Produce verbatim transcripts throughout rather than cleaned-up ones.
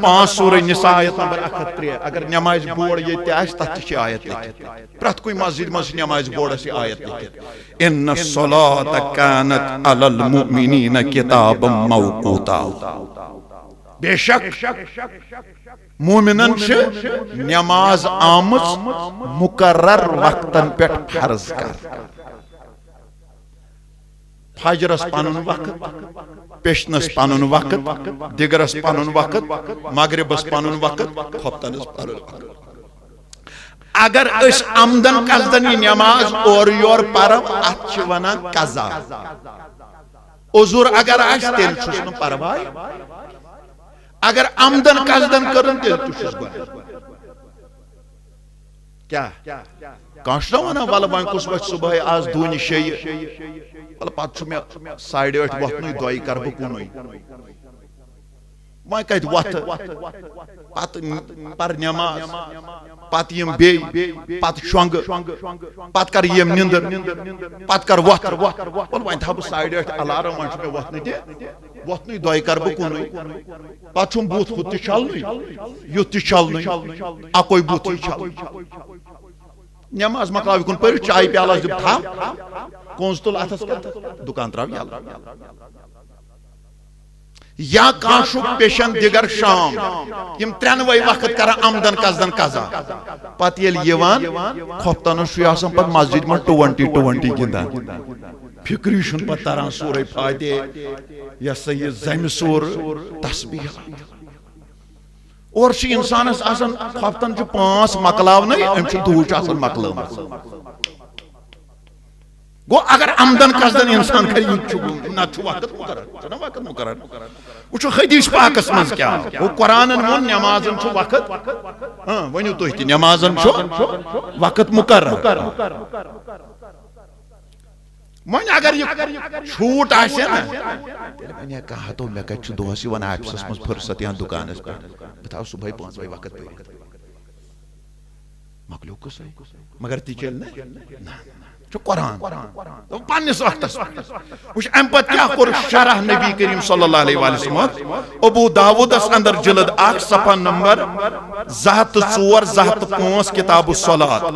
پانٛژھ، سورہ نساء، آیت نمبر اکھ ہتھ ترٛےٚ۔ اگر نمازِ بوڑ ییٚتہِ تہِ آسہِ، تتھ تہِ چھِ آیت لیکھِتھ۔ پرٛٮ۪تھ کُنہِ مسجد منٛز چھِ نمازِ بوڑس یہِ آیت لیکھِتھ، "ان الصلاۃ کانت علی المؤمنین کتابا موقوتا"۔ بے شک مومنن چھِ نماز آمٕژ مقرر وقتن پٮ۪ٹھ فرض کرنہٕ۔ فجرس پنُن وقت، پیشنس پنُن وقت، دِگرس پنُن وقت، مغربس پنُن وقت، خۄفتنس پنُن وقت۔ اگر أسۍ عمدن قصدن یہِ نماز اورٕ یورٕ پرو، اتھ چھِ ونان قضا۔ عذر اگر آسہِ، تیٚلہِ چھُس نہٕ پرواے۔ اگر عمدن قصدن کٔرٕن، تیٚلہِ تہِ چھُس گۄناہ۔ کیٛاہ؟ کانٛہہ چھُنہ ونان، "ولہٕ وۄنۍ کُس وۄتھِ صُبحٲے آز دوٗنہِ شیٚیہِ؟ ولہٕ پتہٕ چھُ مےٚ ساڑِ ٲٹھِ وۄتھنُے، دۄیہِ کرٕ بہٕ کُنُے۔" وۄنۍ کتہِ وۄتھٕ؟ پتہٕ پر نٮ۪ماز، پتہٕ یِم بیٚیہِ، پتہٕ شۄنٛگہٕ، پتہٕ کر یِم نِندٕر، پتہٕ کر وۄتھٕ۔ وَلہٕ وۄنۍ تھاو بہٕ ساڑِ ٲٹھِ الارم، وۄنۍ چھُ مےٚ وۄتھنُے تہِ، وۄتھنُے دۄیہِ کر بہٕ کُنُے۔ پتہٕ چھُم بُتھ ہُتھ تہِ چھلنُے، یُتھ تہِ چھلنُے، اکوے بُتھ یی چھلنہٕ۔ نٮ۪ماز مۄکلاو یہِ کُن پٔرِتھ، چایہِ پیالس دِم تھپھ، کونٛز تُل اتھس کٮ۪تھ، دُکان تراو یَلہٕ۔ یا کانٛہہ چھُ پیشن دِگر شام، یِم ترٛٮ۪نوَے وقت کران عمدن قصدن قضا۔ پتہٕ ییٚلہِ یِوان، خۄفتنس چھُ آسان پتہٕ مسجد منٛز ٹُونٹی ٹُونٹی گِنٛدان۔ فِکری چھُنہٕ پتہٕ تران سورہ فاتحہ، یہِ ہسا یہِ زمہِ سورٕ، تسبیح۔ اورٕ چھُ انسانس آسان، خۄفتن چھُ پانٛژھ مۄکلاونَے، أمۍ چھُ دُہٕچ آسان مۄکلٲومٕژ۔ گوٚو اگر عمدن قصدن انسان کرِ، یہِ تہِ چھُ، نتہٕ چھُ وقت مقرر، چھُنہ وقت مقرر۔ وٕچھو حدیث پاکس منٛز کیٛاہ، گوٚو قرآنن ووٚن نٮ۪مازن چھُ وقت۔ ہاں، ؤنِو تُہۍ تہِ، نٮ۪مازن چھُ وقت مقرر۔ وۄنۍ اگر یہِ چھوٗٹ آسہِ ہا نا، تیٚلہِ وَنہِ ہا کانٛہہ، "ہتو، مےٚ کَتہِ چھُ دۄہس یِوان آفسس منٛز فرصت یا دُکانس پٮ۪ٹھ، بہٕ تھاوٕ صُبحٲے پانٛژھ بجہِ وقت پٔرِتھ۔" مۄکلیو قصے۔ مگر تہِ چلہِ نہٕ۔ نہ، چھُ قرآن۔ دوٚپ پننِس وقتس پٮ۪ٹھ۔ وٕچھ، امہِ پتہٕ کیٛاہ کوٚر شرح نبی کریم صلی اللہ علیہ وآلہ وسلم؟ ابو داوودس اندر جلد اکھ، صفحہ نمبر زٕ ہتھ تہٕ ژور، زٕ ہتھ تہٕ پانٛژھ، کتاب الصلاۃ،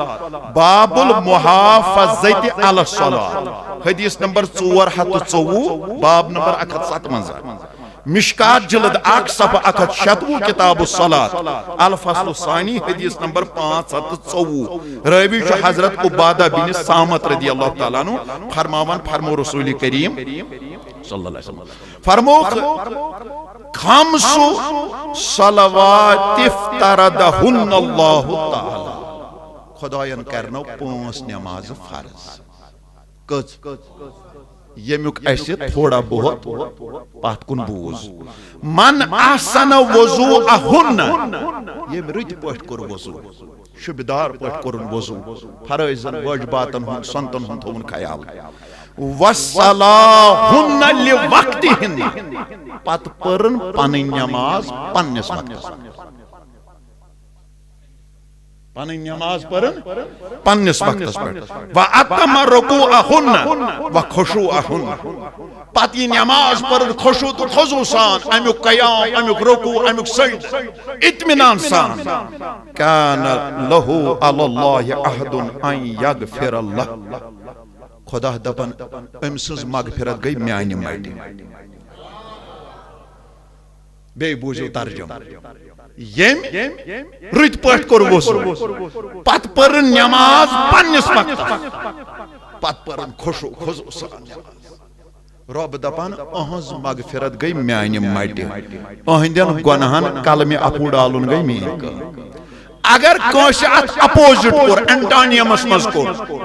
باب المحافظۃ علی الصلاۃ، حدیث نمبر ژور ہتھ تہٕ ژوٚوُہ، باب نمبر اکھ ہتھ ستونزہ۔ مشکات جلد اکھ، صفحہ اکھ ہتھ شتوُہ، کتاب الصلاۃ، الفصل الثانی، حدیث نمبر پانٛژھ ہتھ تہٕ ژوٚوُہ۔ راوی چھُ حضرت عبادہ بن صامت رضی اللہ تعالیٰ عنہ، فرماوان، فرمو رسول کریم صلی اللہ علیہ وسلم، فرموکھ، "خمس صلوات افترضہن اللہ تعالیٰ"، خداین کرنو پانٛژھ نمازٕ فرض۔ کٔژ؟ ییٚمیُک اَسہِ تھوڑا بہت پتھ کُن بوٗز۔ "من احسن وضوءہن"، ییٚمۍ رٕتۍ پٲٹھۍ کوٚر وضو، شوٗبہِ دار پٲٹھۍ کوٚرُن وضو، فرٲیضن، وٲجباتن ہُنٛد، سنتن ہُنٛد تھوٚوُن خیال۔ "وصلاہن لوقتہن"، پتہٕ پٔرٕن پنٕنۍ نماز پننِس وقتس۔ پنٕنۍ نماز پٔرٕن پننِس وقتس پٮ۪ٹھ۔ "واتم رکوعہن وخشوعہن"، پتہٕ یہِ نماز پٔرٕن خشوع تہٕ خضوع سان، امیُک قیام، امیُک رکوع، امیُک سجدٕ، اطمینان سان۔ "کان لہ علی اللہ عہد ان یغفر لہ"، خدا دپان، أمۍ سٕنٛز مغفرت گٔے میانہِ مٹہِ۔ بیٚیہِ بوٗزِو ترجمہٕ۔ ییٚمۍ رٕتۍ پٲٹھۍ کوٚر وضو، پتہٕ پٔرٕن نماز پننِس وقتس، پتہٕ پٔرٕن خشوع خضوع سان نماز۔ رۄب دپان، أہنٛز مغفرت گٔے میانہِ مٹہِ، أہنٛدٮ۪ن گۄناہن قلمہِ اپھوٗ ڈالُن گٔے میٲنۍ کٲم۔ اگر کٲنٛسہِ اتھ اپوزٹ کوٚر، اینٹانیمس منٛز کوٚر،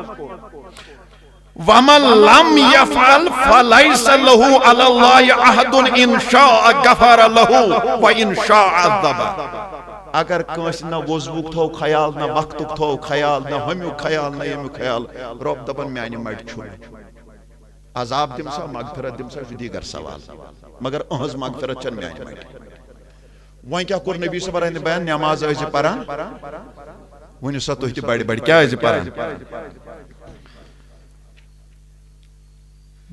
"ومن لم یفعل فلیس لہ علی اللہ عہد ان شاء غفر لہ و ان شاء عذبہ"۔ اگر کٲنٛسہِ نہ وضوُک تھوو خیال، نہ وقتُک تھوو خیال، نہ ہُمیُک خیال، نہ ییٚمیُک خیال، رۄب دپان، میانہِ مٹہِ چھُنہٕ۔ عذاب دِم سا، مغفرت دِم سا، چھُ دیٖگر سوال۔ مگر أہنٛز مغفرت چھنہٕ میانہِ مٹہِ۔ وۄنۍ کیٛاہ کوٚر نبی صٲبن بیان؟ نماز ٲسۍ زِ پران، ؤنِو سا تُہۍ تہِ بڑِ بڑِ، کیٛاہ ٲسۍ زِ پران؟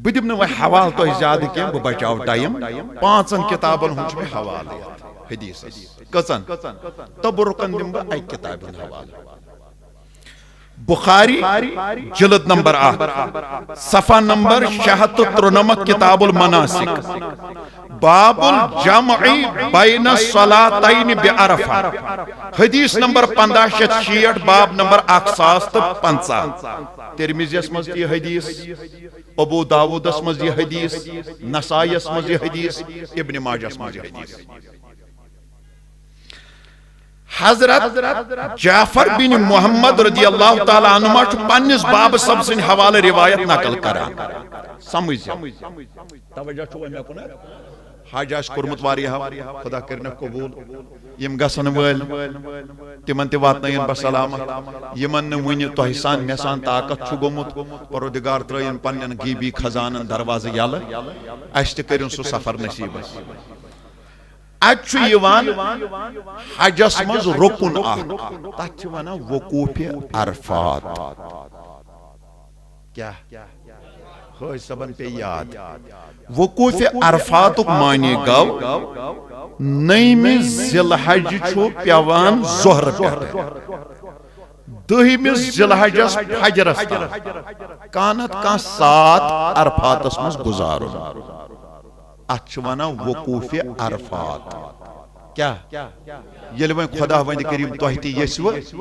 بہٕ دِمہٕ نہٕ وۄنۍ حوالہٕ تۄہہِ زیادٕ کینٛہہ، بہٕ بچاوٕ ٹایم۔ پانٛژن کِتابن ہُنٛد چھُ مےٚ حوالہٕ یتھ۔ حدیثس۔ کٔژن؟ تبرکن دِمہٕ بہٕ اکہِ کِتابہِ ہُنٛد حوالہٕ۔ بخاری، جلد نمبر اکھ، صفحہ نمبر شےٚ ہتھ تہٕ ترُنمتھ، کتاب المناسک، باب الجمع بین الصلاتین بعرفہ، حدیث نمبر پندہ شیتھ شیٹھ، باب نمبر اکھ ساس تہٕ پنژاہ۔ ترمذیس منٛز تہِ یہِ حدیث، ابو داؤدس منٛز یہِ حدیث، نسائیس منٛز یہِ حدیث، ابن ماجہس منٛز یہِ حدیث۔ حضرت جعفر بن محمد رضی اللہ تعالیٰ عنہما چھُ پننِس بابہٕ صٲب سٕنٛدِ حوالہٕ روایت نقل کران۔ سمجھ زِ۔ توجہ چھُوا مےٚ کُن؟ حج آسہِ کوٚرمُت واریاہو، خدا کٔرِنَکھ قبوٗل۔ یِم گژھن وٲلۍ، تِمن تہِ واتنٲیِن بہٕ سلامت۔ یِمن نہٕ وُنہِ تۄہہِ سان مےٚ سان طاقت چھُ گوٚمُت، پروردگار ترٲیِن پننٮ۪ن غیبی خزانن دروازٕ یلہٕ۔ اسہِ تہِ کٔرِن سُہ سفر نصیب۔ اتہِ چھُ یِوان حجس منٛز رُکُن اکھ، تتھ چھِ ونان وقوف عرفات۔ کیٛاہ؟ حٲج صٲبن پیٚیہِ یاد۔ وقوف عرفاتُک معنی گوٚو، نٔیمہِ ذی الحج چھُ پٮ۪وان ظہر پٮ۪ٹھ، دٔہمِس ذی الحجس فجرس تام کانٛہہ نتہٕ کانٛہہ ساعت عرفاتس منٛز گُزارُن۔ اتھ چھِ ونان وقوف عرفات۔ کیٛاہ؟ ییٚلہِ وۄنۍ خداوند کریم تۄہہِ تہِ یژھِوٕ،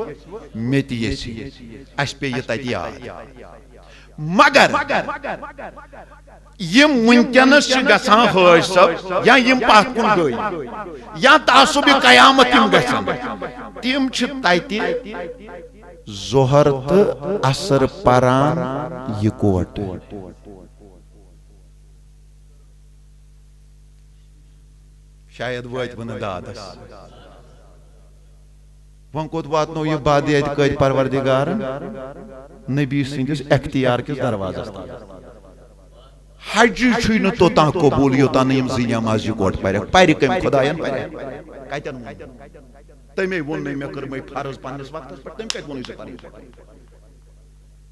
مےٚ تہِ یژھِ، اسہِ پیٚیہِ یہِ تتہِ یاد۔ مگر یِم وٕنکیٚنس چھِ گژھان حٲج صٲب، یا یِم پتھ کُن گٔے، یا تعصب قیامت یِم گژھن، تِم چھِ تتہِ ظہر تہٕ عصر پران یِکوٹہٕ۔ شاید وٲتۍ وۄنۍ دادس۔ وۄنۍ کوٚت واتنو یہِ بد اعتقٲدۍ پروردگارن؟ نبی سٕنٛدِس اختیار کِس دروازس تام۔ حجی چھُے نہٕ توٚتام قبوٗل، یوٚتام نہٕ یِم زٕ نماز یِکوٹہٕ پرکھ۔ پرِ کٔمۍ؟ خداین پرِ۔ کتٮ۪ن ووٚن؟ تٔمے ووٚن نہٕ مےٚ کٔرمٕے فرض پننِس وقتس پٮ۪ٹھ، تٔمۍ کتہِ ووٚنُے ژےٚ پرِ؟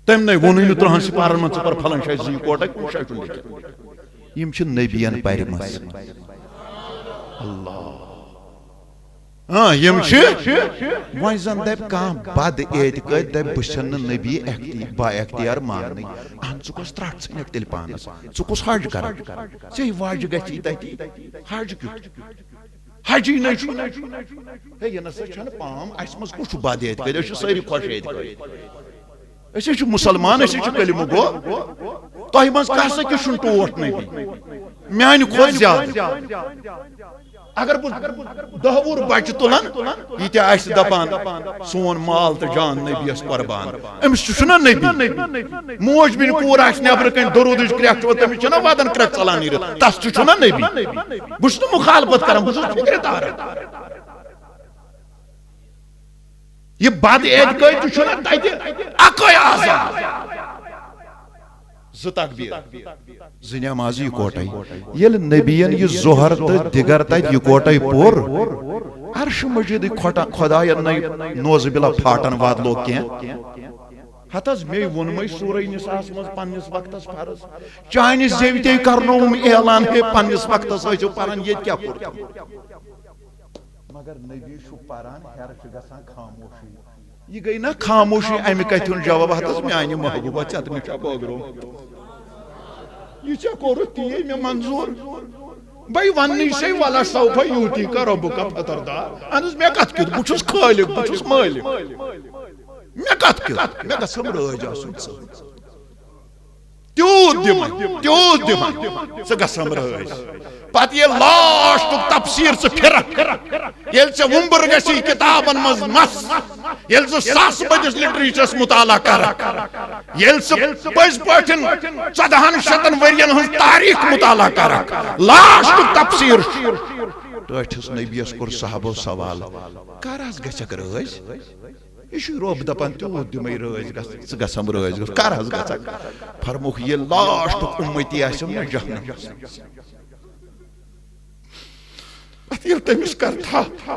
تٔمۍ نے ووٚنُے نہٕ ترٛہن سپارن منٛز ژٕ پر فلٲنۍ جایہِ زٕ یِکوٹے، کُنہِ جایہِ چھُنہٕ لیکھِتھ۔ یِم چھِ نبیَن پرِمَژٕ۔ اللہ۔ ہاں، یِم چھِ۔ وۄنۍ زن دپہِ کانٛہہ بد اعتقٲدۍ، دپہِ بہٕ چھُسن نہٕ نبی اختی-، با اختیار ماننٕے۔ اہن، ژٕ کۄس ترٛٹھ ژھٕنکھ تیٚلہِ پانس؟ ژٕ کُس حج کرکھ؟ ژےٚ واجہِ گژھی تتی۔ حج کیُتھ؟ حجی نَے چھُ۔ ہے، یہِ نسا چھَنہٕ پام، اَسہِ منٛز کُس چھُ بد اعتقٲدۍ؟ أسۍ چھِ سٲری خۄش اعتقٲدۍ۔ أسۍ ہے چھِ مُسلمان، أسۍ ہے چھِ کلمہٕ گو۔ تۄہہِ منٛز کانٛہہ سا کیُتھ چھُنہٕ ٹوٹھ نبی؟ میانہِ کھۄتہٕ زیادٕ۔ اگر بہٕ دَہ وُہُر بچہٕ تُلن، یہِ تہِ آسہِ دپان، سون مال تہٕ جان نبیَس قربان۔ أمِس تہِ چھُنہ نبی؟ موج بیٚنہِ کوٗر آسہِ نٮ۪برٕ کنہِ، درودٕچ کرٛٮ۪کھ چھُ، تٔمِس چھَنہ ودن کرٛٮ۪کھ ژلان نیٖرِتھ؟ تس تہِ چھُنہ نبی؟ بہٕ چھُس نہٕ مخالفت کران، بہٕ چھُس فکرِ دارن۔ یہِ بد اعتقٲدی چھُنہ تتہِ اکٲے آسان۔ زٕ تقبیر، زٕ نمازٕ یِکوٹے۔ ییٚلہِ نبیَن یہِ ظہر تہٕ دِگر تتہِ یِکوٹے پوٚر، عرشہِ مجیدٕکۍ کھۄٹا-، خۄدایَن نے نوزٕ باللہ پھاٹن واد لوگ کینٛہہ۔ ہتس مے ووٚنمے سورہ نساہس منٛز پننِس وقتس فرض۔ چانہِ زیوِ تے کرنووُم اعلان، ہے پننِس وقتس ٲسِو پران، ییٚتہِ کیٛاہ کوٚر تٔمۍ؟ مگر نبی چھُ پران، ہیرٕ چھِ گژھان خاموشی۔ یہِ گٔے نا خاموشی، امہِ کتھِ ہُنٛد جواب ہتس میانہِ محبوبہ ژےٚ تہٕ مےٚ چھا بٲگرومُت؟ یہِ ژےٚ کوٚرُتھ تی مےٚ منظوٗر؟ بے وننٕے سے، ولا سوف یوتی کا ربُک فتردی۔ اہن حظ، مےٚ کتھ کیُتھ؟ بہٕ چھُس خٲلق، بہٕ چھُس مٲلِک۔ مےٚ کتھ کیُتھ؟ مےٚ گژھم رٲضۍ آسُن ژٕ۔ تیوٗت دِمے، تیوٗت دِمے، ژٕ گژھم رٲضۍ۔ پتہٕ ییٚلہِ لاسٹُک تفسیٖر ژٕ پھرکھ، ییٚلہِ ژےٚ وُمبر گژھی کتابن منٛز مس، ییٚلہِ ژٕ ساسہٕ بٔدِس لٹریچرس مطالعہ کرکھ، ییٚلہِ ژٕ پٔزۍ پٲٹھۍ ژۄدہن شتن ؤرین ہٕنٛز تاریخ مطالعہ کرکھ، لاسٹُک تفسیٖر چھُ۔ ٹٲٹھِس نبیَس کوٚر صحابو سوال، کر حظ گژھکھ رٲضۍ؟ یہِ چھُ رۄب دپان، تیوٗت دِمے رٲضۍ گژھ، ژٕ گژھم رٲضۍ گژھ، کر حظ گژھکھ؟ فرمووُکھ، ییٚلہِ لاسٹُک اُمتی آسٮ۪م نہ جہنمس منٛز۔ پتہٕ ییٚلہِ تٔمِس کر تھپھ،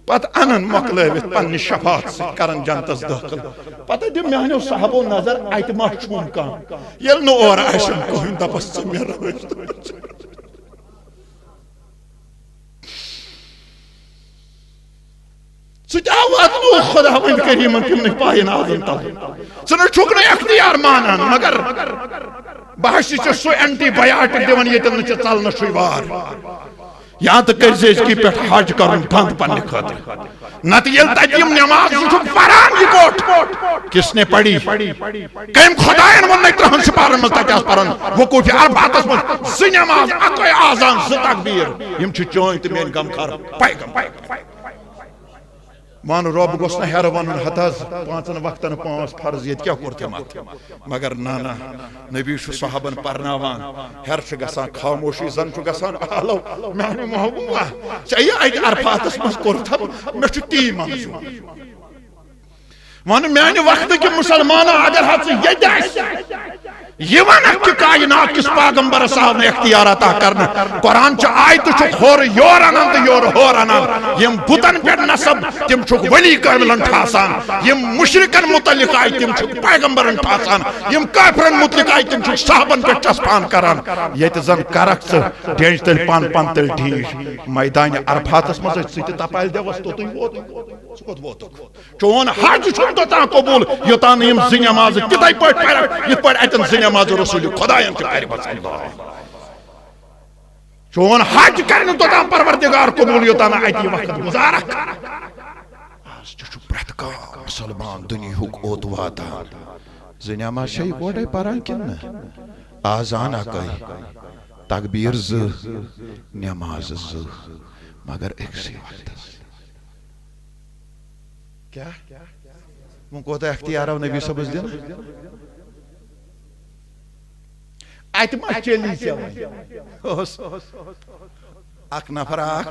پتہٕ انن مۄکلٲوِتھ پننہِ شفاعت سۭتۍ کرن جنتس دٲخل۔ پتہٕ دِ میانیو صحابو نظر، اتہِ ما چھُم کانٛہہ؟ ییٚلہِ نہٕ اورٕ آسٮ۪م کٕہٕنۍ، دپس، ژٕ مےٚ رٲضۍ۔ ژٕ تہِ آو واتنووُکھ خۄداوند کریٖمن تِمنٕے پایہِ نازن تل۔ ژٕ نہٕ چھُکھ نہٕ اختیار مانان، مگر بہٕ ہا چھُس ژےٚ سُہ اینٹی بایاٹک دِوان ییٚتٮ۪ن نہٕ ژےٚ ژلنس چھُے وار۔ یا تہٕ کٔرۍ زِ أزکی پٮ۪ٹھ حج کرُن بنٛد پننہِ خٲطرٕ۔ نتہٕ ییٚلہِ تتہِ یِم نماز ژٕ چھُکھ پران یہِ کوٚٹ، کس نے پڑی؟ کٔمۍ خۄداین ووٚن نَے ترٛہن سپارن منٛز تتہِ آس پران وقوف عرفاتس منٛز زٕ نماز، اکوے آزان، زٕ تکبیر؟ یِم چھِ چٲنۍ تہٕ میٲنۍ غمخار پیغمبر۔ وَن، رۄب گوٚژھ نہٕ ہیرٕ وَنُن، ہتہٕ حظ پانٛژن وقتن پانٛژھ فرض، ییٚتہِ کیٛاہ کوٚر تٔمۍ اَتھ؟ مگر نہ، نہ، نبی چھُ صحابن پرناوان، ہیرٕ چھُ گژھان، خاموشی زن چھُ گژھان، آلو، میانہِ محبوبہ، ژےٚ یہِ اَتہِ عرفاتس منٛز کوٚرتھ، مےٚ چھُ تی منظوٗر۔ وَن، میانہِ وقتہٕ کہِ مُسلمانو، اگر ہا ژٕ ییٚتہِ آسہِ، یہِ ونکھ کہِ کائنات کِس پاغمبرس آو نہٕ اختیار عطا کرنہٕ۔ قرآن چہِ آیتہٕ چھُکھ ہورٕ یور انان تہٕ یورٕ ہورٕ انان۔ یِم بُتن پٮ۪ٹھ نصب، تِم چھُکھ ولی کاملن ٹھاسان۔ یِم مشرکن متعلق آیہِ، تِم چھُکھ پیغمبرن ٹھاسان۔ یِم کافرن متعلق آیہِ، تِم چھُکھ صحابن پٮ۪ٹھ چسپان کران۔ ییٚتہِ زن کرکھ ژٕ ڈینج تیٚلہِ پن، پن تیٚلہِ ڈھیٖج۔ میدانہِ عرفاتس منٛز ٲسۍ ژٕ تہِ تپالۍ دٮ۪وس توٚتُے ووت۔ ژٕ کوٚت ووتُکھ؟ چون حج چھُنہٕ توٚتام قبول، یوٚتام نہٕ یِم زٕ نمازٕ تِتھے پٲٹھۍ پرکھ، یِتھ پٲٹھۍ اتٮ۪ن زٕ نمازٕ رسول خۄداین تہِ پرِ۔ بس اللہ۔ چون حج کرِ نہٕ توٚتام پروردگار قبول، یوٚتام نہٕ اتہِ یہِ وقت گُزارکھ۔ از تہِ چھُ پرٛٮ۪تھ کانٛہہ مسلمان دُنیاہُک اوت واتان۔ زٕ نماز چھا یِکوٹے پران کِنہٕ نہٕ؟ آزان اکٲے، تکبیر زٕ، نماز زٕ، مگر أکسٕے وقتس۔ کیٛاہ؟ وۄنۍ کوتاہ اختیار آو نبی صٲبس دِنہٕ؟ اتہِ ما چلی ژےٚ وۄنۍ؟ اوس اکھ نفر اکھ،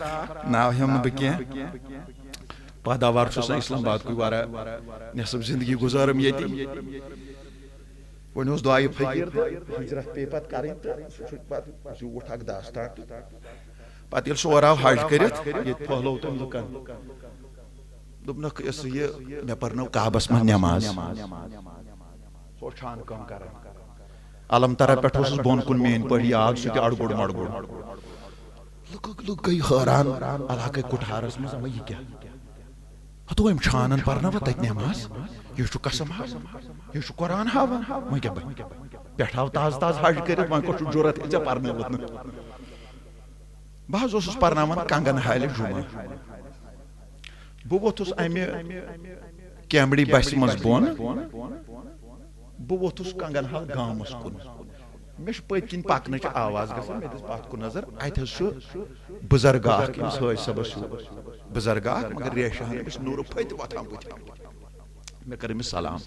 ناو ہٮ۪مہٕ نہٕ بہٕ کینٛہہ، پٲداوار چھُس نہٕ اسلام آباد کُے، واریاہ نصف زندگی گُزٲرٕم ییٚتی۔ وۄنۍ اوس دعایہِ فقیٖر تہٕ ہجرت پیٚیہِ پتہٕ کرٕنۍ تہٕ سُہ چھُ پتہٕ زیوٗٹھ اکھ داستان تہٕ پتہٕ ییٚلہِ سُہ اورٕ آو حج کٔرِتھ، ییٚتہِ پھٔہلوو تٔمۍ لُکن۔ دوٚپنکھ، یہِ ہسا یہِ، مےٚ پرنٲو کعبس منٛز نٮ۪ماز۔ سُہ اوس چھانہٕ کٲم کران۔ الم ترا پٮ۪ٹھ اوسُس بۄن کُن میٲنۍ پٲٹھۍ یاد، سُہ تہِ اڑگُڑ مڑگُڑ۔ لُکھ، لُکھ گٔے حٲران، علاقے کُٹھارس منٛز، اما یہِ کیٛاہ؟ ہتو أمۍ چھانن پرنٲوٕ تتہِ نٮ۪ماز؟ یہِ چھُ قسم ہاوان، یہِ چھُ قرآن ہاوان۔ وۄنۍ کیٛاہ بنہِ؟ پٮ۪ٹھ آو تازٕ تازٕ حج کٔرِتھ، وۄنۍ کۄس چھُ جُرت ہے ژےٚ پرنٲوِتھ نہٕ؟ بہٕ حظ اوسُس پرناوان کنگن حالہِ جمعہ۔ بہٕ ووٚتھُس امہِ کیمبڑی بسہِ منٛز بۄن۔ بہٕ ووٚتھُس کنگن حال گامس کُن۔ مےٚ چھُ پٔتۍ کِنۍ پکنٕچ آواز گژھان، مےٚ دِژ پتھ کُن نظر، اتہِ حظ چھُ بُزرگا اکھ، أمِس حٲج صٲبس ہیوٗ بُزرگا اکھ، مگر ریشہِ ہن أمِس نوٗرٕ پھٔتۍ وۄتھان بٕتھِ۔ مےٚ کٔر أمِس سلام۔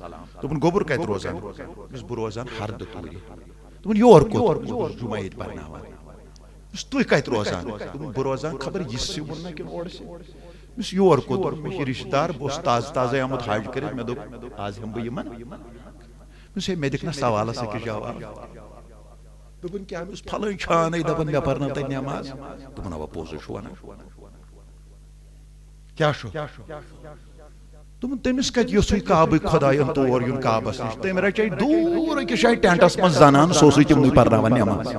دوٚپُن، "گوٚبُر کتہِ روزان؟" دوٚپُس، "بہٕ روزان ہردٕ توٗرِ۔" دوٚپُن، "یور کوٚت؟" دوٚپُس، "جمعہ ییٚتہِ پرناوان۔" دوٚپُس، "تُہۍ کتہِ روزان؟" دوٚپُن، "بہٕ روزان خبر یہِ سِوُن نہ کِنہٕ اورٕ سِوُن۔" دوٚپُس، "یور کوٚت؟" دوٚپُن، "مےٚ چھِ رشتہٕ دار، بہٕ اوسُس تازٕ تازَے آمُت حج کٔرِتھ، مےٚ دوٚپ، آز ہٮ۪مہٕ بہٕ یِمن۔" دوٚپُس، "ہے، مےٚ دِکھ نہ سوالس أکِس جواب۔" دوٚپُن، "کیٛاہ؟" دوٚپُس، "پھلٲنۍ چھانَے دَپان مےٚ پَرناو تَتہِ نٮ۪ماز۔" دوٚپُن، "اَوا، پوٚز ہے چھُ وَنان۔" کیٛاہ چھُ؟ دوٚپُن، "تٔمِس کَتہِ یوٚژھُے کعبٕکۍ خۄدایَن تور یُن کعبَس نِش؟ تٔمۍ رَچے دوٗر أکِس جایہِ ٹٮ۪نٛٹَس منٛز زَنان، سُہ اوسُے تِمنٕے پَرناوان نٮ۪ماز۔" سُہ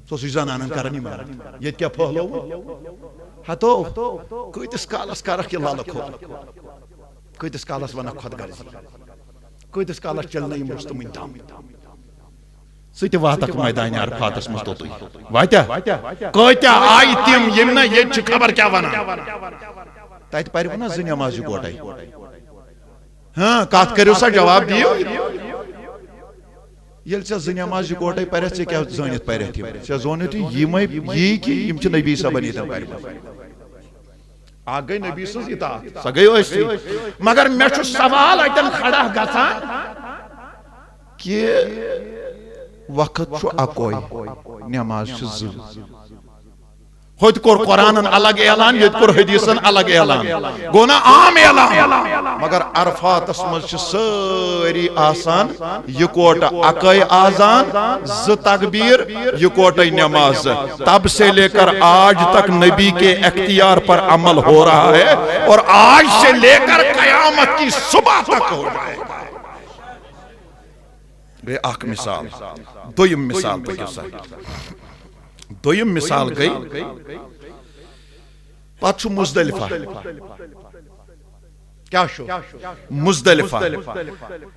اوسُے زَنانَن کَران عمارت۔ ییٚتہِ کیٛاہ پھٔہلووُن؟ ہَتو، کۭتِس کالَس کَرَکھ یہِ لَلہٕ کھوٚت؟ کۭتِس کالَس وَنَکھ خۄد غرضی؟ کۭتِس کالَس چَلنہٕ یِم رُستہٕ مٕنۍ دَم؟ ژٕ تہِ واتکھ میدانِ عرفاتس منٛز توٚتُے۔ واتیا؟ کۭتیاہ آیہِ تِم، یِم نہ ییٚتہِ چھِ خبر کیٛاہ وَنان۔ تَتہِ پَرِ وَنان زٕ نٮ۪ماز یِکوَٹَے۔ ہاں، کَتھ کٔرِو سا، جواب دِیِو۔ ییٚلہِ ژےٚ زٕ نٮ۪ماز یِکوَٹَے پَرٮ۪تھ، ژےٚ کیٛاہ زٲنِتھ پَرٮ۪تھ یِم؟ ژےٚ زونُتھ یہِ یِمَے، یی کہِ یِم چھِ نبی صٲبَن ییٚتٮ۪ن پَرِمَژٕ۔ اکھ گٔے نبی سٕنٛز اطاعت، سۄ گٔے أسۍ تہِ۔ مگر مےٚ چھُ سوال اَتٮ۪ن کھڑا گژھان کہِ وقت چھُ اکوے، نماز چھِ زٕ۔ ہوٚتہِ کوٚر قرآنن الگ اعلان، ییٚتہِ کوٚر حدیثن الگ اعلان۔ گوٚو نا عام اعلان؟ مگر عرفاتس منٛز چھِ سٲری آسان یِکوٹہٕ، اکٲے آزان، زٕ تکبیر، یِکوٹے نماز۔ تب سے لے کر آج تک نبی کے اختیار پر عمل ہو رہا ہے اور آج سے لے کر قیامت کی صبح تک ہو جائے گا۔ گٔے اکھ مثال۔ دوٚیِم مثال پٔکِو سا۔ دوٚیِم مثال گٔے، پتہٕ چھُ مزدلفہ۔ کیٛاہ چھُ؟ مزدلفہ۔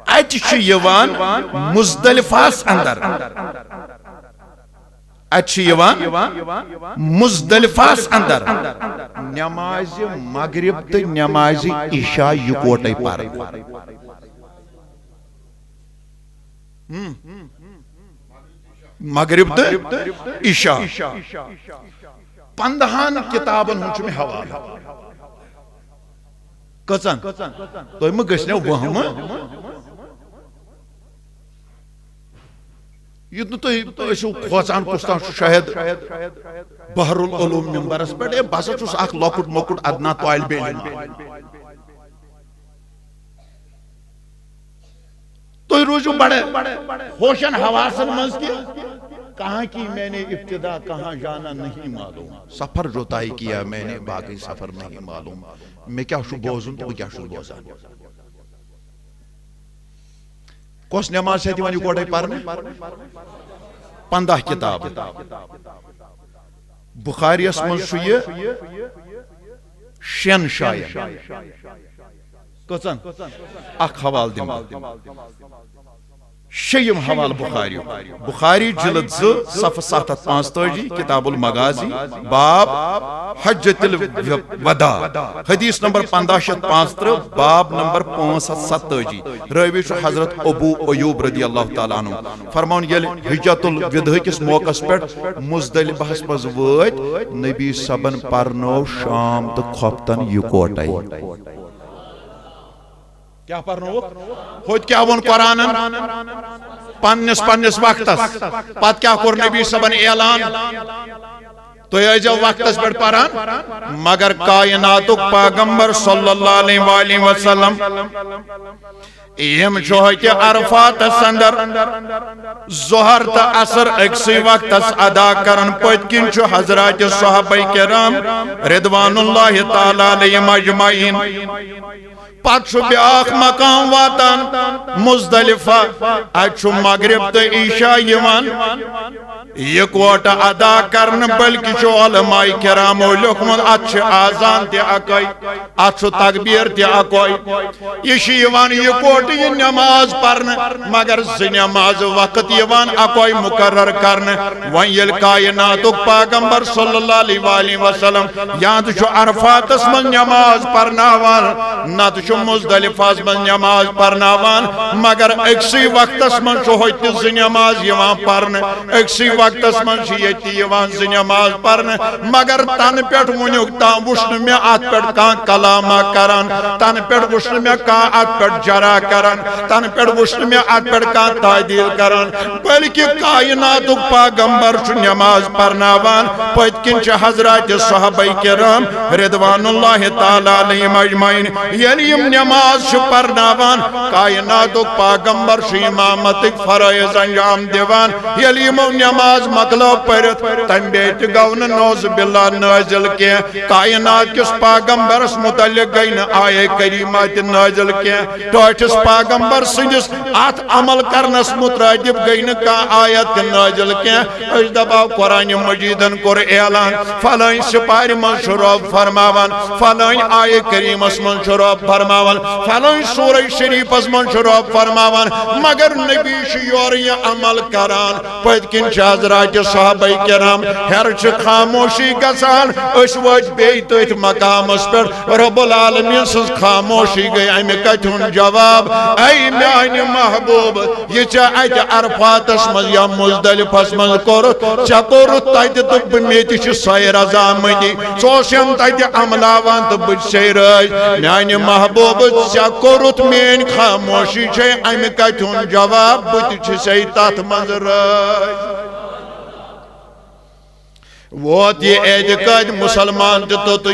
اتہِ چھُ یِوان مزدلفہس اندر، اتہِ چھُ یِوان مزدلفہس اندر نمازِ مغرب تہٕ نمازِ عشاء یکوٹے پرنہٕ۔ ہم۔ مغرب تہٕ عشاء۔ پندہن کتابن ہُنٛد چھُ مےٚ حوالہٕ۔ کٔژن؟ تُہۍ مہٕ گٔژھنو وہمہٕ۔ یُتھ نہٕ تُہۍ ٲسِو کھوژان کُس تام چھُ شاید بحر العلوم ممبرس پٮ۪ٹھ، ہے، بہٕ ہسا چھُس اکھ لۄکُٹ مۄکُٹ ادنا طالب علم۔ تُہۍ روٗزِو بڑٕ ہوشن حواسن منٛز کہِ کہاں کی میں نے ابتدا، کہاں جانا نہیں معلوم، سفر جو طے کیا میں نے، باقی سفر نہیں معلوم۔ مےٚ کیٛاہ چھُ بوزُن تہٕ بہٕ کیٛاہ چھُس بوزان۔ کۄس نماز چھِ اَتہِ یِوان یِکوَٹَے پرنہٕ؟ پنٛداہ کِتاب۔ بخاریَس منٛز چھُ یہِ شٮ۪ن جاین۔ کٔژن؟ اکھ حوالہٕ دِمہٕ بہٕ۔ شیٚیِم حوالہٕ بخاری۔ بخاری جلد زٕ، صفحہٕ ستھ ہتھ پانٛژتٲجی، کتاب المغازی، باب حجۃ الوداع، حدیث نمبر پندہ شیتھ پانٛژترٕہ، باب نمبر پانٛژھ ہتھ ستتٲجی۔ راوی چھُ حضرت ابو ایوب رضی اللہ تعالیٰ عنہ۔ فرماوان، ییٚلہِ حجۃ الوداع کِس موقعس پٮ۪ٹھ مزدلفہس منٛز وٲتۍ، نبی صٲبن پرنٲو شام تہٕ خۄفتن یِکوٹے۔ کیٛاہ پرنووُکھ؟ ہوٚتہِ کیٛاہ ووٚن قرآنن؟ پننِس پننِس وقتس۔ پتہٕ کیٛاہ کوٚر نبی صٲبن اعلان؟ تُہۍ ٲسۍزیو وقتس پٮ۪ٹھ پران۔ مگر کائناتُک پیغمبر صلی اللہ علیہ وآلہ وسلم، یِم چھِ ہوٚتہِ عرفاتس اندر ظہر تہٕ عصر أکسٕے وقتس ادا کران۔ پٔتۍ کِنۍ چھُ حضرات صحابہ کرام رضوان اللہ تعالیٰ علیہم اجمعین۔ پتہٕ چھُ بیاکھ مقام واتان مزدلفہ، اتہِ چھُ مغرب تہٕ عشاء یِوان یِکوٹہٕ ادا کرنہٕ، بلکہِ چھُ علماء کرامو لیوٚکھمُت، اتھ چھِ اذان تہِ اکوے، اتھ چھُ تکبیر تہِ اکوے۔ یہِ چھِ یِوان یِکوٹہٕ یہِ نماز پرنہٕ، مگر زٕ نماز وقت یِوان اکوے مقرر کرنہٕ۔ وۄنۍ ییٚلہِ کائناتُک پیغمبر صلی اللہ علیہ وآلہ وسلم یا تہٕ چھُ عرفاتس منٛز نماز پرناوان، نتہٕ چھُ مزدلفہس منٛز نماز پرناوان، مگر أکسٕے وقتس منٛز چھُ ہوٚتہِ تہِ زٕ نماز یِوان پرنہٕ، أکسٕے وقتس منٛز چھِ ییٚتہِ تہِ یِوان زٕ نماز پرنہٕ۔ مگر تنہٕ پٮ۪ٹھ وُنیُک تام وُچھ نہٕ مےٚ اتھ پٮ۪ٹھ کانٛہہ کلامہ کران، تنہٕ پٮ۪ٹھ وُچھ نہٕ مےٚ کانٛہہ اتھ پٮ۪ٹھ جرح کران، تنہٕ پٮ۪ٹھ وُچھ نہٕ مےٚ اتھ پٮ۪ٹھ کانٛہہ تعدیل کران، بلکہِ کائناتُک پیغمبر چھُ نماز پرناوان۔ پٔتۍ کِنۍ چھِ حضرات صحابہ کرام رضوان اللہ تعالیٰ علیہم اجمعین، ییٚلہِ یِم نماز چھِ پرناوان، کائناتُک پیغمبر چھُ امامتٕکۍ فرٲیض انجام دِوان۔ ییٚلہِ یِمو نماز مۄکلٲو پٔرِتھ، تمہِ بیٚیہِ تہِ گوٚو نہٕ نعوذ باللہ نٲزِل کینٛہہ۔ کائنات کِس پیغمبرس متعلق گٔے نہٕ آیے کریمہ تہِ نٲزِل کینٛہہ۔ ٹٲٹھِس پیغمبر سٕنٛدِس اتھ عمل کرنس مترادف گٔے نہٕ کانٛہہ آیت تہِ نٲزِل کینٛہہ۔ أسۍ دپاو قرآن مجیدن کوٚر اعلان، فلٲنۍ سپارِ منٛز چھُ رب فرماوان، فلٲنۍ آیہِ کریمس منٛز چھُ رب فرماوان، فلٲنۍ سورہ شریفس منٛز چھُ رب فرماوان، مگر نبی چھُ یورٕ یہِ عمل کران۔ پٔتۍ کِنۍ چھِ حضرات صحابہ کرام ہیرٕ چھِ خاموشی گژھان، أسۍ وٲتۍ بیٚیہِ تٔتھۍ مقامس پٮ۪ٹھ۔ رب العالمین سٕنٛز خاموشی گٔے امہِ کتھِ ہُنٛد جواب۔ اے میانہِ محبوب، یہِ ژےٚ اتہِ عرفاتس منٛز یا مزدلفس منٛز کوٚرُتھ، ژےٚ کوٚرُتھ تتہِ تہٕ بہٕ، مےٚ تہِ چھِ سۄے رضامندی۔ ژٕ اوسُکھ تتہِ عملاوان تہٕ بہٕ تہِ چھسے رٲضۍ۔ میانہِ محبوبہٕ، ژےٚ کوٚرُتھ میٲنۍ خاموشی چھے امہِ کتھِ ہُنٛد جواب، بہٕ تہِ چھسے تتھ منٛز رٲضۍ۔ ووت یہِ اعتقاد مسلمان تہِ توٚتُے،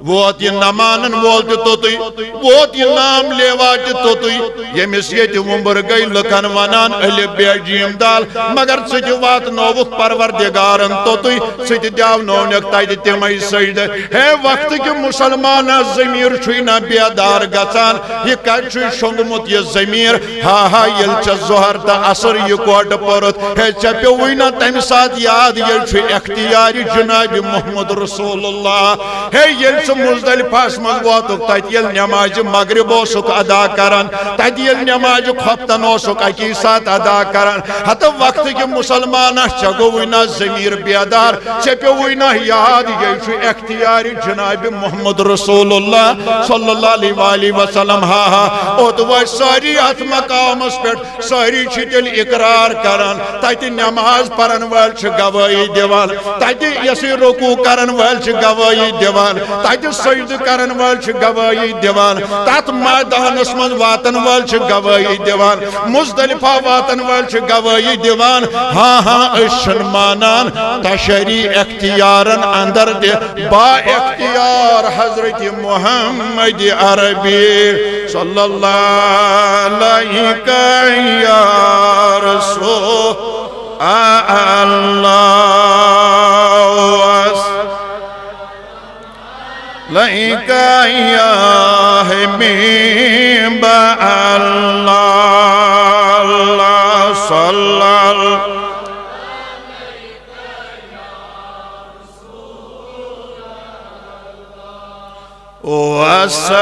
ووت یہِ نہ مانن وول تہِ توٚتُے، ووت یہِ نام لیوا تہِ توٚتُے، ییٚمِس ییٚتہِ وُمبر گٔے لُکن ونان الف بے جیم دال، مگر ژٕ تہِ واتنووُکھ پروردگارن توٚتُے، ژٕ تہِ دیاونوونکھ تتہِ تِمے سجدٕ۔ ہے وقتہٕ کہِ مسلمانہ، ضمیر چھُے نہ بیدار گژھان، یہِ کتہِ چھُے شۄنگمُت یہِ ضمیر؟ ہا ہا، ییٚلہِ ژےٚ ظہر تہٕ عصر یِکوٹہٕ پوٚرُتھ، ہے ژےٚ پیوٚوُے نہ تمہِ ساتہٕ یاد، ییٚلہِ چھُے اختیار جناب محمد رسول اللہ۔ ہے، ییٚلہِ ژٕ مزدلفس منٛز ووتُکھ، تتہِ ییٚلہِ نمازِ مغرب اوسُکھ ادا کران، تتہِ ییٚلہِ نمازِ خۄفتن اوسُکھ اکی ساتہٕ ادا کران، ہتہٕ وقتہٕ کہِ مسلمانہ، ژےٚ گوٚوُے نہ ضمیر بیدار، ژےٚ پیوٚوُے نہ یاد، یہِ چھُ اختیار جناب محمد رسول اللہ صلی اللہ علیہ وآلہ وسلم۔ ہا ہا، اوٚت وٲتۍ سٲری اتھ مقامس پٮ۪ٹھ، سٲری چھِ تیٚلہِ اقرار کران، تتہِ نماز پرن وٲلۍ چھِ گوٲہی دِوان، تتہِ یۄسٕے رکوع کرن وٲلۍ چھِ گوٲہی دِوان، تتہِ سجدٕ کرن وٲلۍ چھِ گوٲہی دِوان، تتھ میدانس منٛز واتن وٲلۍ چھِ گوٲہی دِوان، مزدلفہ واتن وٲلۍ چھِ گوٲہی دِوان۔ ہاں ہاں، أسۍ چھِنہٕ مانان، تشریع اختیارن اندر تہِ با اختیار حضرت محمد عربی صلی اللہ علیہ یا رسول اللہ۔ لئیک یا حبیب اللہ، اللہ صلی اللہ۔ وسلم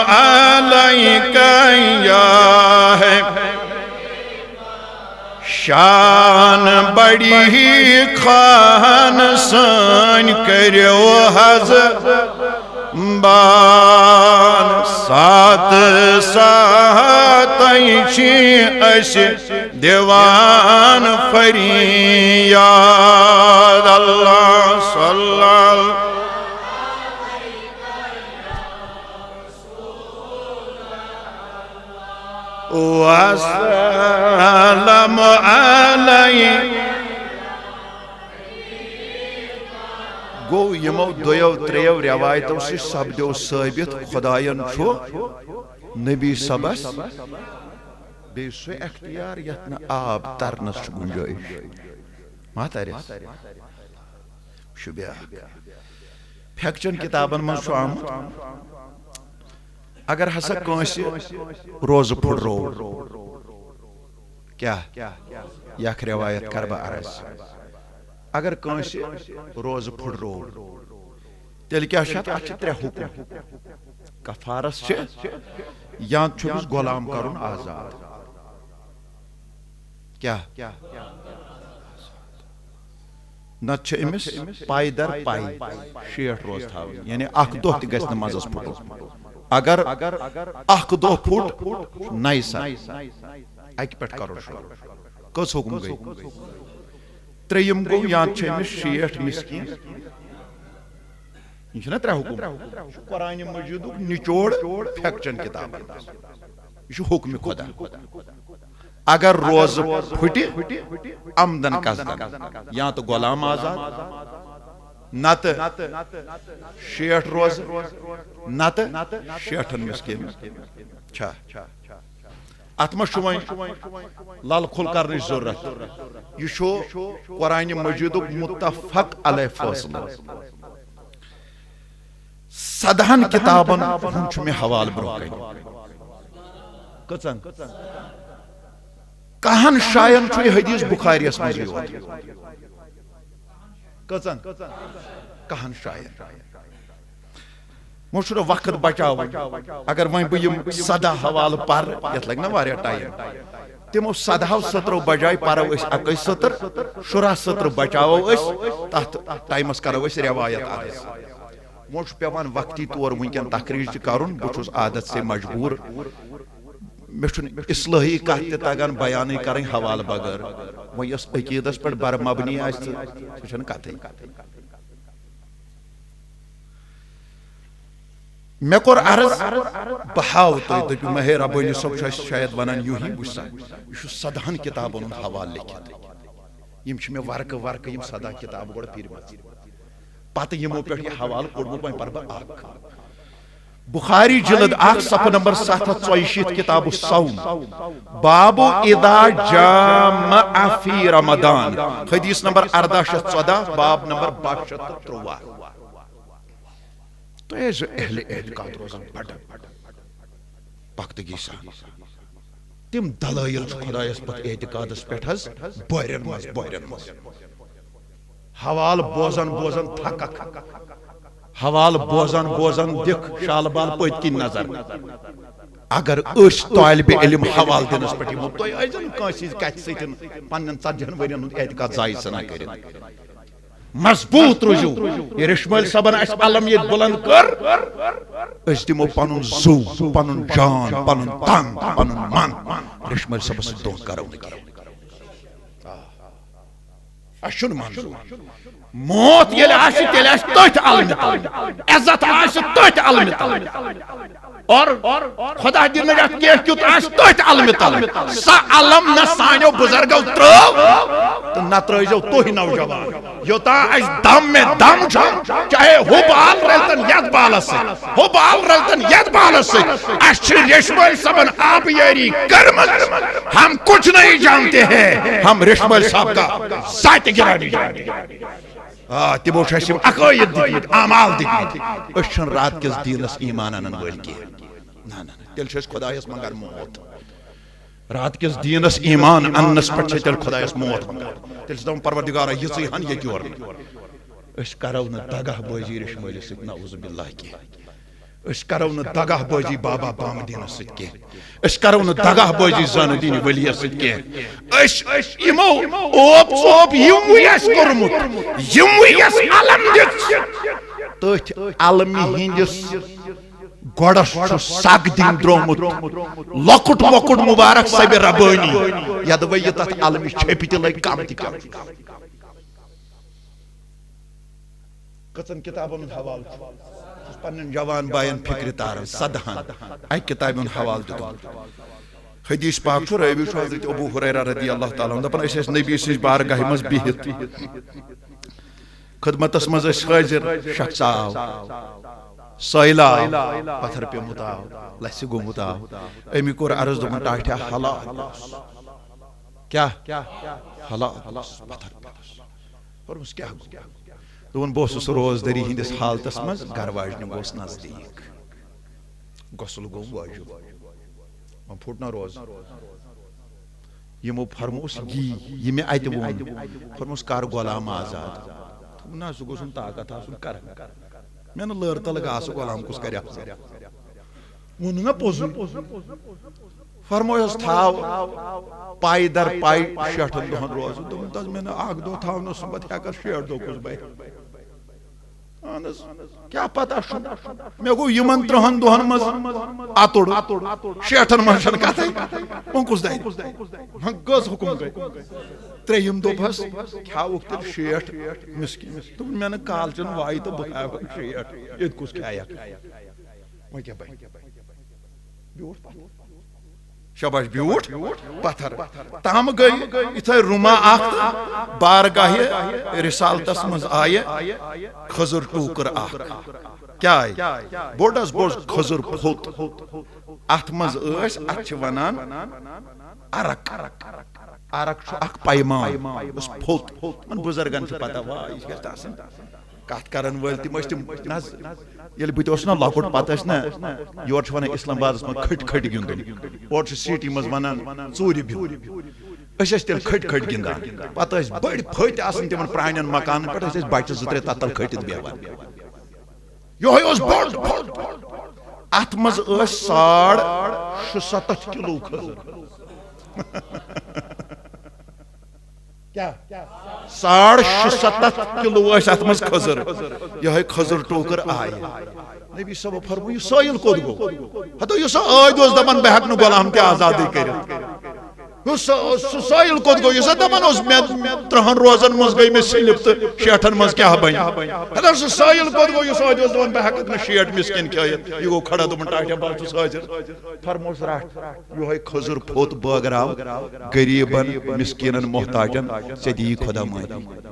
علیک یا حبیب، شان بڑی خان سٲنۍ کٔرِو حض بان، سات ساتَے چھِ أسۍ دِوان فریاد۔ اللہ صلی اللہ۔ وسلم علیہ۔ گوٚو، یِمو دۄیو ترٛیٚیو رٮ۪وایتو سۭتۍ سپدیو ثٲبت، خۄدایَن چھُ نبی صٲبس بیٚیہِ سُہ اختیار یتھ نہٕ آب ترنس چھُ گُنجٲیِش۔ ما ترٮ۪س؟ چھُ بیٛاکھ۔ فقہچن کتابن منٛز چھُ آمُت، اگر ہسا کٲنٛسہِ روزٕ پھُٹروو، کیٛاہ؟ یہِ اکھ رٮ۪وایت کرٕ بہٕ عرض۔ اگر کٲنٛسہِ روزٕ پھُٹروو، تیٚلہِ کیٛاہ چھُ اتھ؟ اتھ چھِ ترٛےٚ حُکم۔ کفارس چھِ، یا چھُ أمِس غلام کرُن آزاد۔ کیٛاہ؟ نتہٕ چھِ أمِس پاے در پاے شیٹھ روزٕ تھاوٕنۍ، یعنی اکھ دۄہ تہِ گژھِ نہٕ منٛزس پھُٹُن۔ اگر اکھ دۄہ پھُٹ، نَیہِ سا اکہِ پٮ۪ٹھ کرُن شروع۔ کٔژ حُکم گٔے؟ ترٛیٚیِم گوٚو، یا چھِ أمِس شیٹھ مسکیٖن۔ یہِ چھِنہ ترٛےٚ حُکم؟ یہِ چھُ قرآنِ مجیٖدُک نچوڑ فقہچن کِتابن منٛز۔ یہِ چھُ حُکمِ خۄدا۔ اگر روزٕ پھُٹہِ عمدن قصدن، یا تہٕ غلام آزاد، نتہٕ شیٹھ روزٕ، نتہٕ شیٹھن مسکیٖن چھا؟ اتھ منٛز چھُ وۄنۍ لل کھُل کرنٕچ ضروٗرت۔ یہِ چھُ قرآنِ مجیٖدُک متفق علیہ فٲصلہٕ۔ سدہن کتابن ہُنٛد چھُ مےٚ حوالہٕ برٛونٛہہ کنہِ۔ کٔژن؟ کہن شاین چھُ یہِ حدیث بخاریس منٛزٕے یوت۔ کٔژن؟ کہن شاین۔ وۄنۍ چھُنہٕ وقت بچاوُن۔ اگر وۄنۍ بہٕ یِم سدہ حوالہٕ پرٕ، یتھ لگہِ نہ واریاہ ٹایم۔ تِمو سدہو سطرو بجایہِ پرو أسۍ اکٕے سطر، شُراہ سطر بچاوو أسۍ، تتھ ٹایمس کرو أسۍ رٮ۪وایت عرض۔ وۄنۍ چھُ پٮ۪وان وقتی طور وٕنکٮ۪ن تخریٖج تہِ کرُن، بہٕ چھُس عادت سے مجبوٗر۔ مےٚ چھُنہٕ اصلٲحی کتھ تہِ تگان بیانٕے کرٕنۍ حوالہٕ بغٲر۔ وۄنۍ یۄس عقیٖدس پٮ۪ٹھ بر مبنی آسہِ، تہٕ سۄ چھنہٕ کتھٕے۔ مےٚ کوٚر عرض، بہٕ ہاوٕ تۄہہِ، دٔپِو مےٚ، ہے ربٲنی صٲب چھُ اَسہِ شاید ونان یوٗہی، وٕچھ سا، یہِ چھُ سدہن کتابن ہُنٛد حوالہٕ لیکھِتھ۔ یِم چھِ مےٚ ورقہٕ ورقہٕ، یِم سدہ کتابہٕ گۄڈٕ پھِرمژٕ۔ پتہٕ یِمو پٮ۪ٹھ یہِ حوالہٕ کوٚڑمُت، وۄنۍ پرٕ بہٕ اکھ۔ بخاری جلد اکھ، صفحہ نمبر ستھ ہتھ ژۄیہِ شیٖتھ، کتاب الصوم، باب اذا جامع فی رمضان، حدیث نمبر ارداہ شیتھ ژۄدہ، باب نمبر باہ شیتھ تہٕ ترٛواہ۔ تۄہہِ ٲسۍزیو اہل اعتقاد روزان بڑٕ پختگی سان۔ تِم دلٲیل چھِ خۄدایس پتھ اعتقادس پٮ۪ٹھ حظ بۄہرٮ۪ن منٛز، بۄہرٮ۪ن منٛز۔ حوالہٕ بوزان بوزان تھککھ، حوالہٕ بوزان بوزان دِکھ شالہٕ بال پٔتۍ کِنۍ نظر۔ اگر أسۍ طالب علم حوالہٕ دِنس پٮ۪ٹھ یِمو، تُہۍ ٲسۍزیو نہٕ کٲنٛسہِ ہٕنٛز کتھِ سۭتۍ پننٮ۪ن ژتجی ہن ؤرین ہُنٛد اعتقاد ضایع ژھٕنان کٔرِتھ۔ مضبوط روٗزِو۔ یہِ ریٚشمٲلۍ صٲبن اسہِ علم ییٚتہِ بُلند کٔر، أسۍ دِمو پنُن زُو، پنُن جان، پنُن تن، پنُن من ریٚشمٲلۍ صٲبس سۭتۍ دھوکہٕ کرو نہٕ کینٛہہ۔ اسہِ چھُنہٕ منظوٗر۔ موت ییٚلہِ آسہِ، تیٚلہِ آسہِ تٔتھۍ علمہِ تل۔ عزت آسہِ تٔتھۍ علمہِ تل۔ اور خدا دِنہٕ یتھ کینٛہہ کیُتھ آسہِ تٔتھۍ علمہِ تل۔ سۄ علم نہ سانیو بُزرگو ترٲو تہٕ نہ ترٲوزیو تُہۍ نوجوان۔ یوٚتام اسہِ دم مےٚ دم چھُ، چاہے ہُہ بال رلتن یتھ بالس سۭتۍ، ہُہ بال رلتن یتھ بالس سۭتۍ، اسہِ چھِ ریٚشمٲلۍ صٲبن آبیٲری کٔرمٕژ۔ ہم کچھ نہیں جانتے ہیں، ہم ریٚشمٲلۍ صٲب کا ذاتِ گرامی جانتے ہیں۔ آ، تِمو چھِ اَسہِ یِم عقٲیِد دِتمٕتۍ، اعمال دِتمٕتۍ۔ أسۍ چھِنہٕ رات کِس دیٖنَس ایٖمان اَنَن وٲلۍ کینٛہہ۔ نہ، نہ، نہ۔ تیٚلہِ چھِ أسۍ خۄدایَس منٛگان موت۔ رات کِس دیٖنَس ایٖمان اَننَس پٮ۪ٹھ چھِ تیٚلہِ خۄدایَس موت منٛگان۔ تیٚلہِ چھِ دَپان، "پروردگارا، یِژٕے ہَن ییٚتہِ یورٕ نہٕ۔ أسۍ کَرو نہٕ دَگَہ بٲزی ریٚشمٲلِس سۭتۍ، نعوذ باللہ، کینٛہہ۔" أسۍ کرو نہٕ دغا بٲزی بابا بام دیٖنس سۭتۍ کینٛہہ۔ أسۍ کرو نہٕ دغا بٲزی زٲنہٕ دیٖنی ؤلیَس سۭتۍ کینٛہہ۔ أسۍ یِمو اوپ ژوپ یِموٕے آسہِ کوٚرمُت، یِموٕے یَس علم دِژ۔ تٔتھۍ علمہِ ہٕنٛدِس گۄڈس چھُ سگ دِنۍ درٛومُت، لۄکُٹ مۄکُٹ مُبارک سبِ ربٲنی۔ یَدوَے یہِ تَتھ علمہِ چھیٚپہِ تہِ لٔگۍ کم تہِ کم۔ کٔژن کتابن ہُنٛد حوالہٕ چھُ؟ بہٕ چھُس پننٮ۪ن جوان باین فکرِ تاران، سدہن اکہِ کتابہِ ہُنٛد حوالہٕ دیُتمُت۔ حدیث پاک چھُ، راوی چھُ حضرت ابو ہریرہ رضی اللہ تعالیٰ عنہ، دپان، أسۍ ٲسۍ نبی سٕنٛز بارگاہہِ منٛز بِہِتھ۔ خدمتس منٛز ٲسۍ حٲضِر، شخص آو، سٲیلہٕ آو، پتھر پیوٚمُت آو، لژھِ گوٚمُت آو۔ أمی کوٚر عرض، دوٚپُن، "ٹاٹھیا، ہلاک گوٚوُس۔" کیٛاہ؟ ہلاک گوٚوُس، پتھر پیوٚمُت۔ فرموس، "کیٛاہ گوٚو؟" دوٚپُن، "بہٕ اوسُس روزدٔری ہٕنٛدِس حالتس منٛز، گرٕ واجنہِ گوس نزدیٖک۔ غسل گوٚوُم واجب۔ وۄنۍ پھُٹ نہ روزٕ۔" یِمو فرموس یی، یہِ مےٚ اَتہِ ووٚن۔ فرموس، "کر غلام آزاد؟" دوٚپُن، "نہ، سُہ گوٚژھ نہٕ طاقت آسُن، کرٕ نہٕ۔" مےٚ نہٕ لٲر تلہٕ گاسہٕ، غلام کُس کرِ آزاد؟ ووٚن مےٚ پوٚزُے۔ فرمووُس، "تھاو پاے در پاے شیٹھن دۄہن روزٕ۔" دوٚپُن، "تس مےٚ نہٕ اکھ دۄہ تھاونس سُمبتھ ہٮ۪کس، شیٹھ دۄہ کُس بنہِ؟" اہن حظ، کیٛاہ پتہ چھُ؟ مےٚ گوٚو یِمن ترٛہن دۄہن منٛز اَتُر، شیٹھن منٛز چھنہٕ کتھے۔ وۄنۍ کُس دَرِ؟ وۄنۍ کٔژ حُکم گٔے؟ ترٛیٚیِم دوٚپہس، کھیاوُکھ تیٚلہِ شیٹھ مسکیٖن۔ دوٚپُن، مےٚ نہٕ کالچن وایہِ تہٕ بہٕ کھیاوَن شیٹھ، ییٚتہِ کُس کھیاوَکھ؟ وۄنۍ کیٛاہ بنہِ؟ بیوٗٹھ پتھر۔ شاباش، بیوٗٹھ پتھر۔ تام گٔے یِتھے روٗما اکھ تہٕ بارگاہہِ رسالتس منٛز آیہِ خضر ٹوٗکر اکھ۔ کیٛاہ آیہِ؟ بوٚڑ حظ بوٚڑ خضر پھوٚت۔ اتھ منٛز ٲسۍ، اتھ چھِ ونان عرق۔ عرق چھُ اکھ پیمانہٕ، یُس پھوٚت۔ یِمن بُزرگن چھِ پتہ، واے، یہِ چھِ گژھِ آسٕنۍ۔ کتھ کرن وٲلۍ تِم ٲسۍ تِم، نہ حظ، ییٚلہِ بہٕ تہِ اوسُس نا لۄکُٹ، پتہٕ ٲسۍ نا، یورٕ چھِ ونان اسلام آبادس منٛز کھٔٹۍ کھٔٹۍ گِنٛدُن، اورٕ چھِ سٹی منٛز ونان ژوٗرِ بِہُن۔ أسۍ ٲسۍ تیٚلہِ کھٔٹۍ کھٔٹۍ گِنٛدان، پتہٕ ٲسۍ بٔڑۍ پھٔتۍ آسان تِمن پرانٮ۪ن مکانن پٮ۪ٹھ، أسۍ ٲسۍ بچہِ زٕ ترٛےٚ تتھ تل کھٔٹِتھ بیٚہوان۔ یِہوٚے اوس بوٚڑ، اتھ منٛز ٲسۍ ساڑ شُستتھ کِلوٗ کھٔزٕر۔ کیٛاہ؟ ساڑ شُستتھ کِلوٗ ٲسۍ اتھ منٛز کھٔزٕر۔ یِہوٚے کھٔزٕر ٹوٗکٕر آیہِ۔ نبی صٲبو فرموو، "یہِ سٲیِل کوٚت گوٚو؟" ہتو یُس سُہ ٲدۍ اوس دپان، "بہٕ ہٮ۪کہٕ نہٕ غلام تہِ آزادٕے کٔرِتھ۔" یُس سُہ، سُہ سٲیِل کوٚت گوٚو؟ یُس سُہ دپان اوس، "مےٚ ترٛہن روزن منٛز گٔے مےٚ سِلِپ تہٕ شیٹھن منٛز کیٛاہ بنہِ؟" ہتو سُہ سٲیِل کوٚت گوٚو، یُس ٲدۍ اوس دپان، "بہٕ ہٮ۪کہٕ نہٕ شیٹھ مسکیٖن کھیٲیِتھ؟" یہِ گوٚو کھڑا، دوٚپُن، "ٹاٹھیا، بہٕ ہا چھُس حٲضِر۔" فرموس، "رٹھ، یِہوٚے کھٔزٕر پھوٚت بٲگراو غریٖبن، مسکیٖنن، محتاجن، ژےٚ دِیی خۄدا معٲفی۔"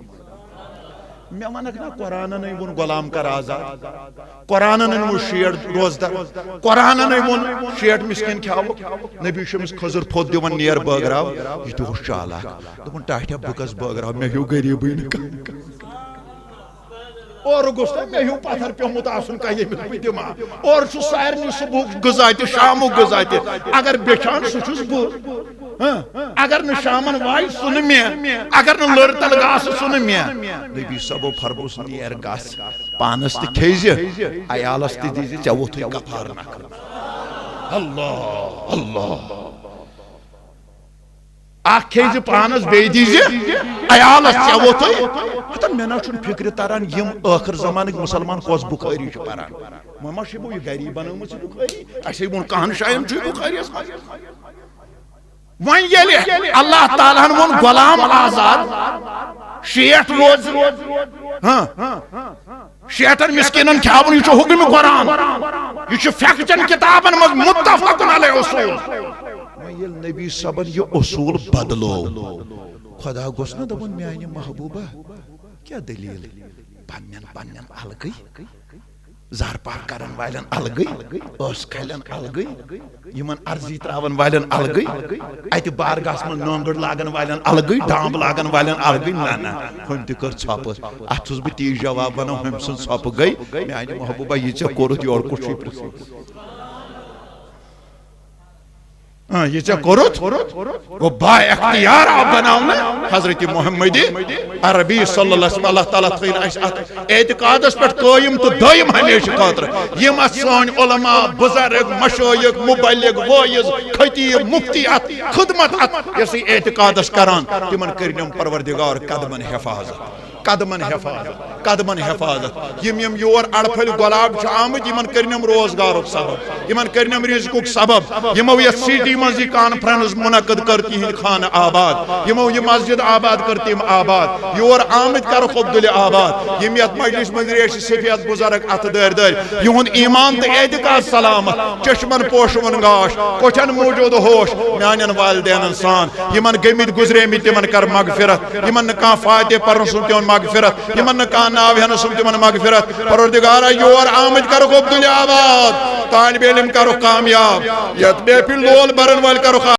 مےٚ ونکھ نا، قرآنن ہے ووٚن غلام کر آزاد، قرآنن ہے ووٚن شیٹھ روزدر، قرآنن ہے ووٚن شیٹھ مسکیٖن کھیاوُکھ۔ نبی چھُ أمِس کھٔزٕر پھوٚت دِوان، "نیر بٲگراو۔" یہِ تہِ اوس چالاک۔ دوٚپُن، "ٹاٹھیا، بہٕ کس بٲگراو، مےٚ ہیوٗ غریٖبٕے نہٕ کانٛہہ۔" اورٕ گوٚژھ نہ مےٚ ہیوٗ پتھر پیوٚمُت آسُن کانٛہہ، ییٚمِس بہٕ دِمہٕ ہا۔ اورٕ چھُ سارنٕے صبحُک غذا تہِ، شامُک غذا تہِ۔ اگر بیچھان، سُہ چھُس بہٕ۔ ہاں، اگر نہٕ شامن واے سُہ نہٕ مےٚ، اگر نہٕ لٔر تل گاسہٕ سُہ نہٕ مےٚ۔ نبی صٲبو فرموس، نیر گژھ، پانس تہِ کھیزِ، عیالس تہِ دیزِ، ژےٚ ووتھُے کفارٕ نکھٕ۔ اللہ، اللہ۔ اکھ کھیزِ پانس، بیٚیہِ دیزِ عیالس، ژےٚ ووتھُے۔ ہتا مےٚ نہ چھُنہٕ فکرِ تران، یِم ٲخر زمانٕکۍ مسلمان کۄس بخٲری چھِ پران۔ وۄنۍ ما چھِ یِمو یہِ گری بنٲومٕژ یہِ بخٲری؟ اَسے ووٚن کہن جاین چھُ یہِ بخٲریس منٛز۔ وۄنۍ ییٚلہِ اللہ تعالیٰ ہن ووٚن غلام آزاد، شیٹھ روز، ہاں، شیٹھن مسکینن کھیاوُن، یہِ چھُ حکم قرآن، یہِ چھُ فقہ چٮ۪ن کتابن منٛز متفق علیہ اصول۔ وۄنۍ ییٚلہِ نبی صٲبن یہِ اصول بدلو، خدا گوٚژھ نہ دپُن، میانہِ محبوبہ، کیٛاہ دٔلیٖل؟ پننٮ۪ن پننٮ۪ن الگٕے، زارپار کرن والٮ۪ن الگٕے، ٲس کھلٮ۪ن الگٕے، یِمن عرضی تراون والٮ۪ن الگٕے، اتہِ بارگاہس منٛز نٲنگٕر لاگن والٮ۪ن الگٕے، ڈامب لاگن والٮ۪ن الگٕے۔ نہ، نہ، ہُمۍ تہِ کٔر ژھۄپہٕ۔ اتھ چھُس بہٕ تی جواب ونان، ہُمۍ سٕنٛز ژھۄپہٕ گٔے۔ میانہِ محبوبہ، یہِ ژےٚ کوٚرُتھ، یورٕ کُس چھُے پرژھمُت؟ آ، یہِ ژےٚ کوٚرُتھ، گوٚو با اختیار آو بناونہٕ حضرت محمد عربی صلی اللہ علیہ وسلم۔ اللہ تعالیٰ تھٲیِن اَسہِ اَتھ اعتقادس پٮ۪ٹھ قٲیِم تہٕ دٲیِم ہمیشہٕ خٲطرٕ۔ یِم اَتھ سٲنۍ علماء، بُزرگ، مشٲیِخ، مبلغ، وٲعظ، خطیب، مفتی اَتھ خدمت اَتھ یَسٕے اعتقادس کران، تِمن کٔرِنم پروردگار قدمن حفاظت۔ قدمن حفاظت، قدمن حفاظت۔ یِم یِم یور اڑپھلۍ غلام چھِ آمٕتۍ، یِمن کٔرنم روزگارُک سبب، یِمن کٔرنم رزقُک سبب۔ یِمو یتھ سٹی منٛز یہِ کانفرنس منعقد کٔر، تِہنٛدۍ خانہٕ آباد، یِمو یہِ مسجد آباد کٔر، تِم آباد۔ یور آمٕتۍ کرُکھ عبداللہ آباد۔ یِم یتھ مجلس منٛز ریشہِ سفید بُزرگ اتھٕ دٲرۍ دٲرۍ، یِہُنٛد ایمان تہٕ اعتقاد سلامت، چشمن پوشوُن گاش، کوٹھٮ۪ن موجود ہوش، میانٮ۪ن والدینن سان۔ یِمن گٔمٕتۍ گُزریمٕتۍ، تِمن کر مغفرت۔ یِمن نہٕ کانٛہہ فاتحہ پرُن، سُہ تِمن مغفرت۔ یِمن نہٕ کانٛہہ ناو ہٮ۪نہٕ، سُہ تِمن مغفرت۔ پروردگارا، یور آمٕتۍ کرُکھ عبداللہ آباد، طالب علم کرُکھ کامیاب، یتھ محفل لول برن وٲلۍ کرُکھ